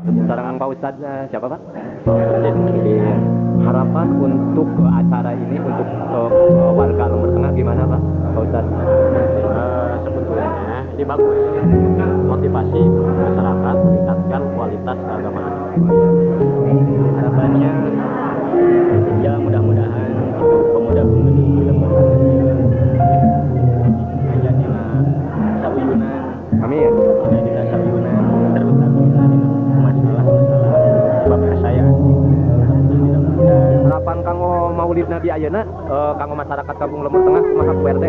Sareng Pak Ustadz siapa, Pak? Udin. Harapan untuk acara ini untuk warga Lembur Tengah gimana, Pak? Pak Ustadz? Sebetulnya ini bagus, motivasi masyarakat meningkatkan kualitas keagamaan. Harapannya ya mudah-mudahan itu pemuda-pemudi Lembur Tengah aya dina sauyunan. Amin. Aya dina sauyunan, terutama dina masalah-masalah bab kasayaan tidak mudah. Harapan kanggo Maulid Nabi ayeuna kanggo masyarakat Kampung Lembur Tengah kumaha, Bu RT?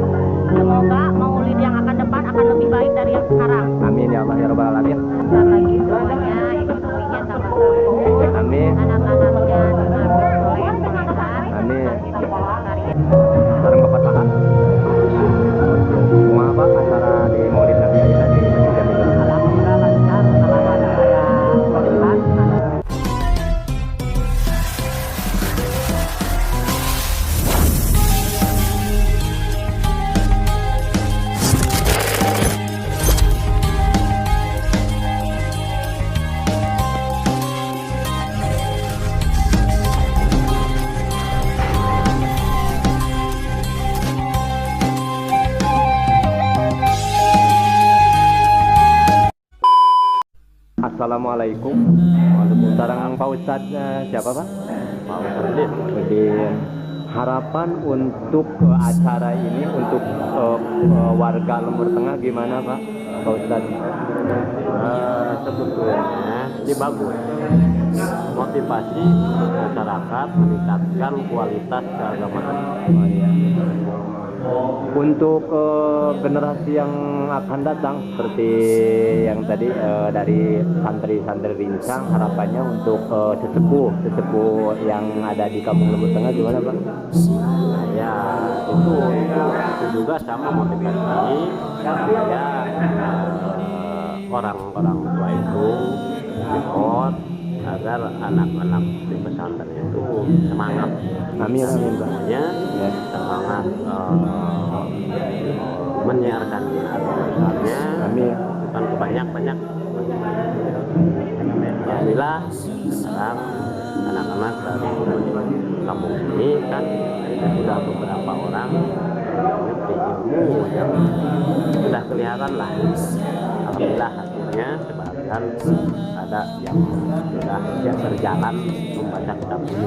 Semoga maulid yang akan depan akan lebih baik dari yang sekarang. Amin ya Allah ya Rabbal Alamin. Bentar lagi semuanya ekonominya tambah bagus. Amin. Anak-anaknya semakin soleh, soleha. Amin. Karya. Sareng Bapak saha? Kumaha, Pak, acara di Maulid Nabi ayeuna di Masjid? Alhamdulillah lancar, malahan aya kelebihan. Assalamualaikum. Sareng Pak Ustadz siapa, Pak? Pak Ustadz. Udin. Harapan untuk acara ini untuk warga Lembur Tengah gimana, Pak? Pak Ustadz? Sebetulnya ini bagus, motivasi masyarakat meningkatkan kualitas keagamaan. Oh, iya. Untuk generasi yang akan datang seperti yang tadi dari santri-santri Rincang, harapannya untuk sesepuh sesepuh yang ada di Kampung Lembur Tengah gimana, Pak? Ya itu juga sama, motivasi ya orang-orang tua itu support agar anak-anak di pesantren itu semangat. Amin amin, Pak. Semuanya semangat menyiarkan agama Islamnya. Amin. Bukan kebanyak-banyak. Alhamdulillah sekarang anak-anak dari kampung sini kan sudah beberapa orang mengerti ilmu yang sudah kelihatan lah. Alhamdulillah hasilnya sebagian ada yang sudah ya, berjalan membaca kitab ini.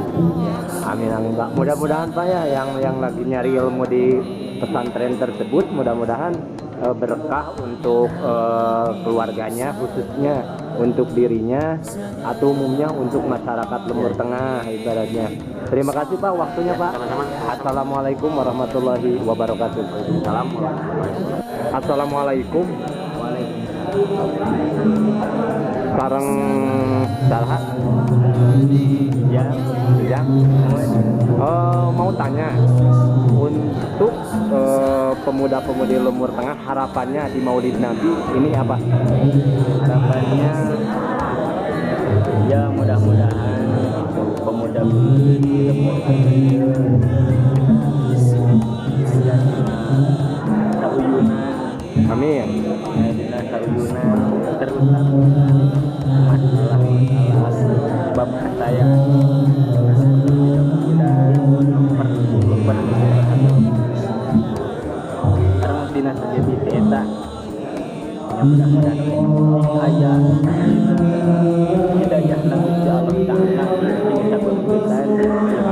Amin amin, Pak. Mudah-mudahan, Pak, ya yang lagi nyari ilmu di pesantren tersebut mudah-mudahan berkah untuk keluarganya, khususnya untuk dirinya atau umumnya untuk masyarakat Lembur Tengah ibaratnya. Terima kasih, Pak, waktunya, Pak. Sama-sama. Assalamualaikum warahmatullahi wabarakatuh. Waalaikumsalam warahmatullahi wabarakatuh. Assalamualaikum. Sareng saha? Ya. Ya. Mau tanya untuk pemuda-pemudi Lembur Tengah harapannya di Maulid Nabi ini apa? Harapannya ya mudah-mudahan itu pemuda-pemudi Lembur Tengah aya dina sauyunan. Amin. Aya dina sauyunan, terutama masalah-masalah bab kasayaan tidak mudah per karena dina segi eta ya mudah-mudahan aya hidayah Gusti Allah Ta'ala sing sabeungketan.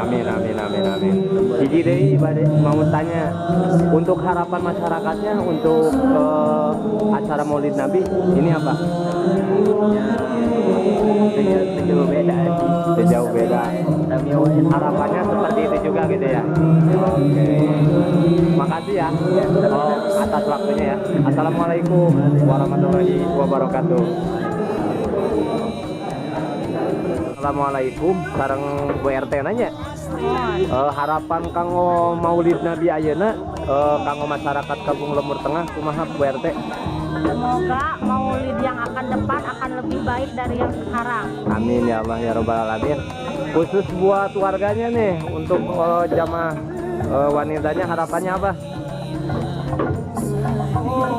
Amin amin amin amin. Hiji deui bade mau tanya untuk harapan masyarakatnya untuk acara Maulid Nabi ini apa? Ya sejauh beda sih. Sejauh beda. Tapi wae. Harapannya seperti itu juga gitu ya. Oke. Makasih ya, oh, atas waktunya ya. Assalamualaikum warahmatullahi wabarakatuh. Assalamualaikum, sareng Bu RT nanya. Harapan kanggo Maulid Nabi ayeuna kanggo masyarakat Kampung Lembur Tengah kumaha, Bu RT? Semoga maulid yang akan depan akan lebih baik dari yang sekarang. Amin ya Allah ya Rabbal Alamin. Khusus buat warganya nih untuk jamaah wanitanya harapannya apa? Buat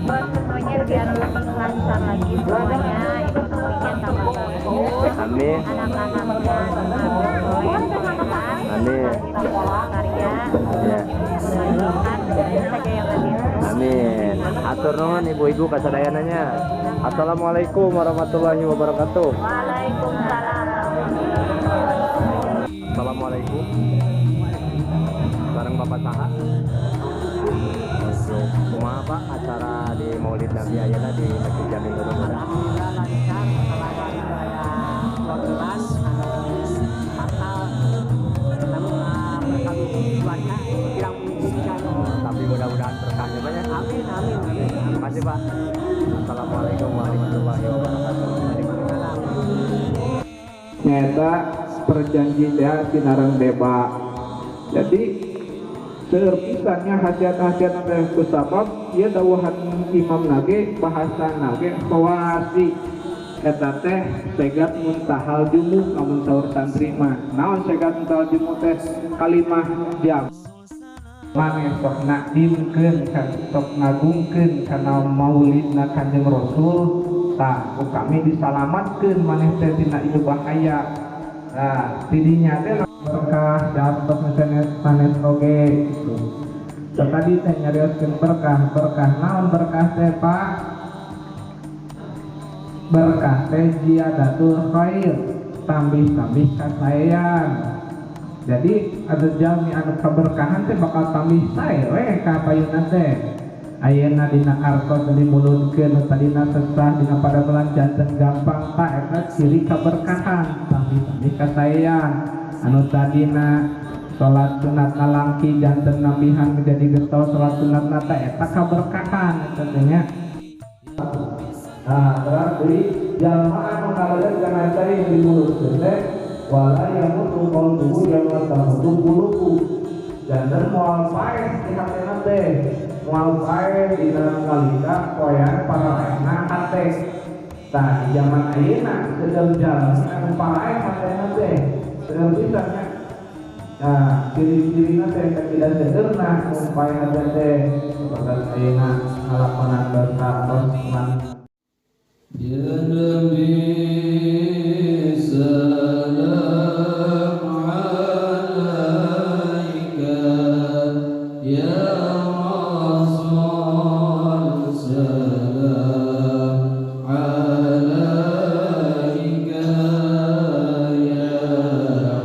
buat semuanya biar lebih lancar. besar lagi semuanya, ekonominya tambah bagus. Amin. Anak-anaknya tambah soleh, soleha. Amin. Karya. Ya. Saja yang amin. Amin. Atur nuhun ibu-ibu kasadayana. Assalamualaikum warahmatullahi wabarakatuh. Waalaikumsalam. Assalamualaikum. Bareng Bapak saha? Kumaha Pak acara di Maulid Nabi ayeuna di Masjid Jami Gunung Muda? Alhamdulillah lancar, setelah ada 12 anu fatal, namun berkah cuaca kurang mengizinkan. Tapi mudah-mudahan berkahnya banyak. Amin, amin, amin. Terima kasih Pak. Assalamualaikum warahmatullahi wabarakatuh. Waalaikumsalam. Nyata perjanji teh sinareng deba. Jadi seueur pisannya khasiat-khasiat teh kusabab ieu dawuhan imam nage bahasa nage khawasi eta teh segat muntahal jumu lamun saur santri mah. Naon segat muntahal jumu teh kalimah jam maneh sok nakdimkeun sok ngagungkeun kana maulidna Kanjeng Rasul tah ku kami disalamatkeun maneh teh tina ieu bahaya. Nah, tidinya teh berkah dapat sanes sanes oge gitu. Tadi teh nyarioskeun berkah, berkah naon berkah teh Pak? Berkah teh ziyadatul khair, tambih-tambih kasaean. Jadi ada jalmi anu keberkahan teh bakal tambih sae we ka payuna teh. Ayeuna dina artos dimulunkeun tadina sesah dina padamelan janten gampang tah eta ciri keberkahan, tambih-tambih kasaean. Anu tadina salat sunat nalangki janten nambihan menjadi getol salat sunatna teh eta kaberkahan eta teh nya. Nah, berarti jalma anu ngaleut kana cai dimulunkeun teh wala yamutu qalbuhu yauma tamutu qulubu. Janten moal paeh di hatena teh, moal paeh dina nalika poean paraehna hate. Tah di zaman ayeuna seueur jalmi anu paraeh hatena teh, seueur pisan nya. Nah, ciri-cirina teh tidak seueurna nu paeh hate teh seperti ayeuna ngalakonan dosa tos man. Ya Nabi salam alaika, ya Rasul salam alaika, ya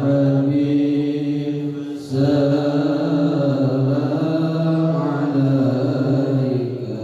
Habib salam alaika.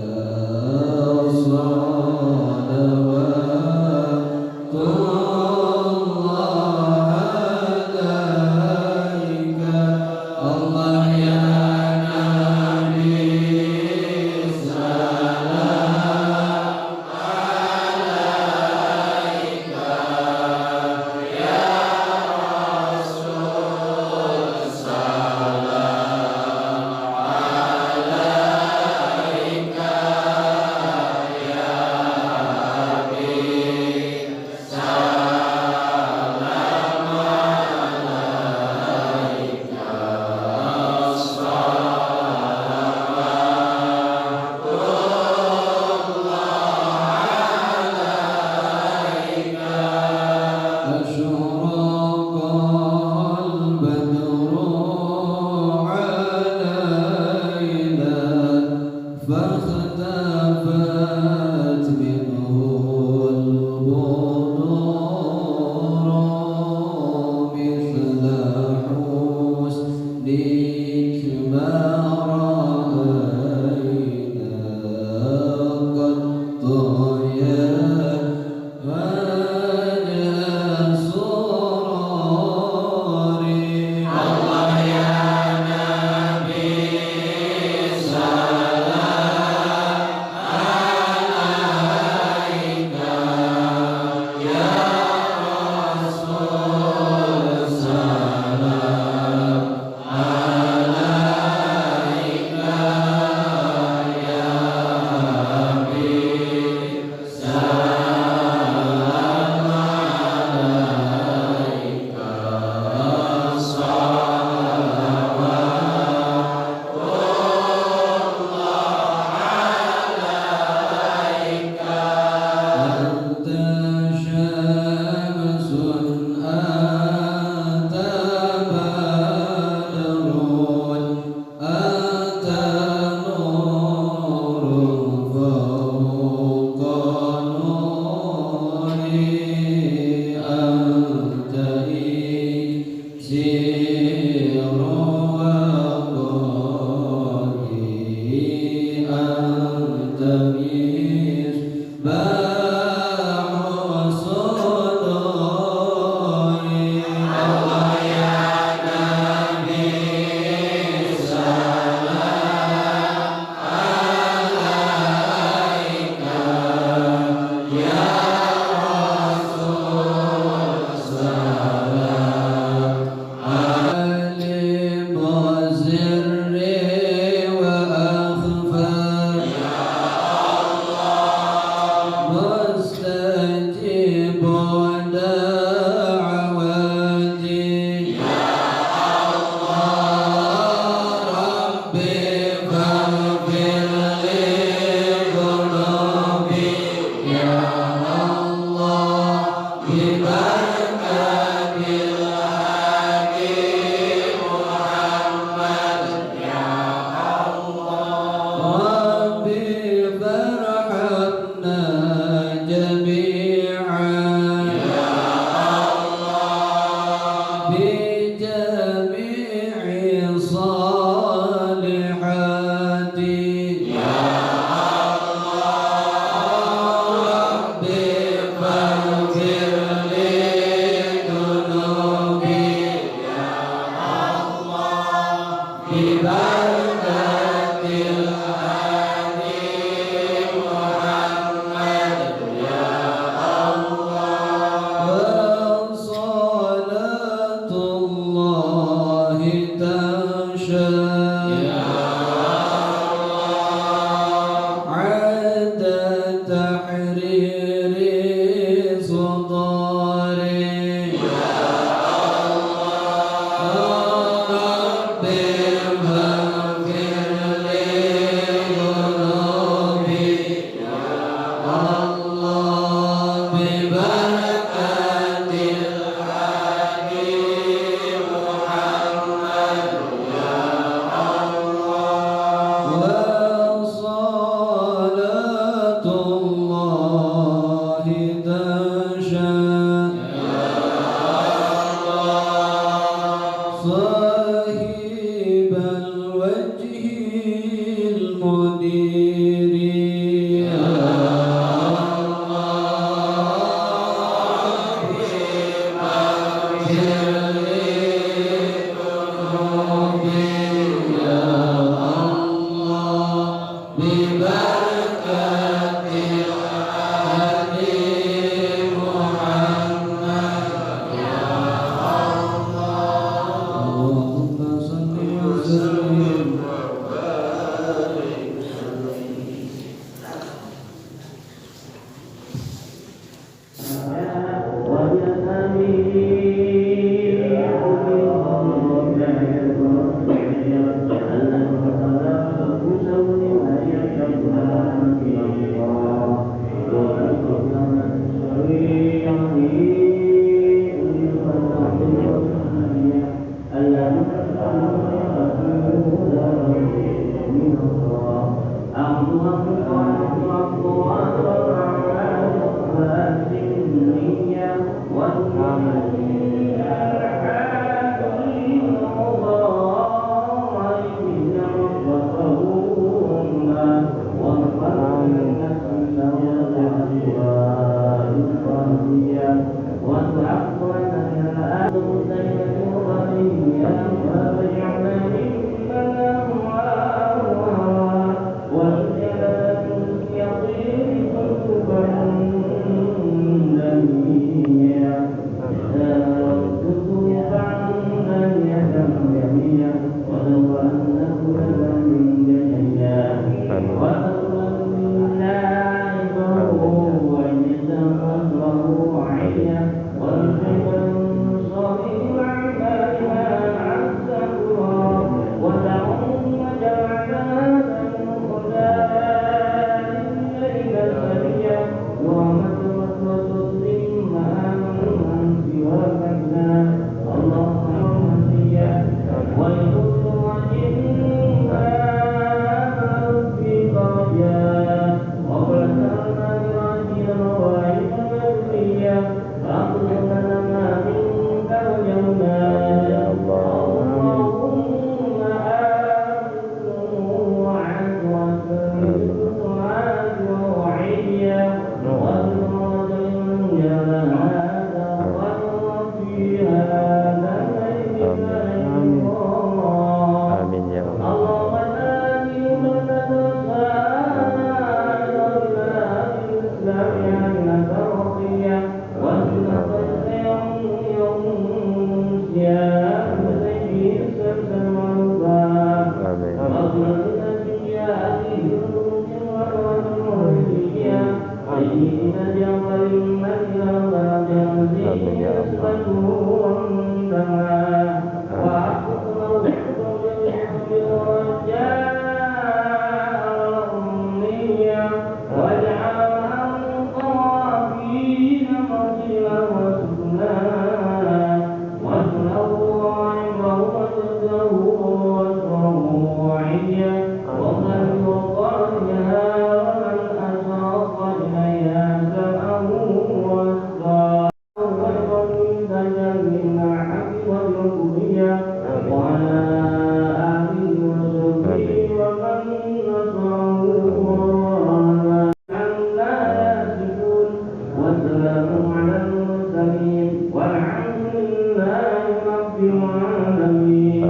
والسلام على المرسلين والحمد لله رب العالمين.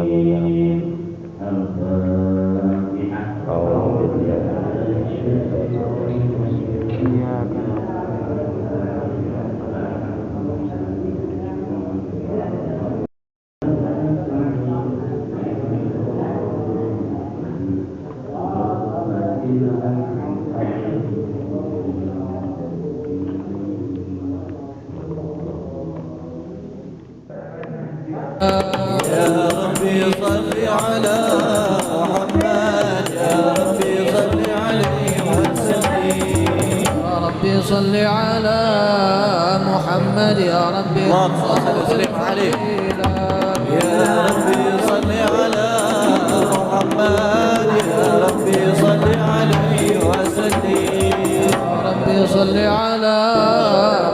الفاتحة. يا ربي صل على محمد، يا ربي صل عليه وسلم. يا ربي صل على محمد، يا ربي اللهم صل وسلم عليه. يا ربي صل على محمد، يا ربي صل عليه وسلم. يا ربي صل على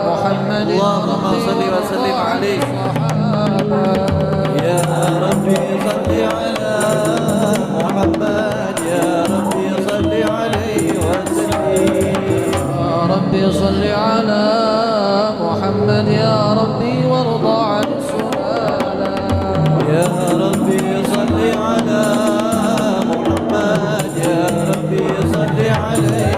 محمد، اللهم صل وسلم عليه. يا ربي صل على محمد، يا ربي صل عليه وسلم. يا ربي صل على محمد، يا ربي وارضى عن السلالة. يا ربي صل على محمد، يا ربي صل عليه.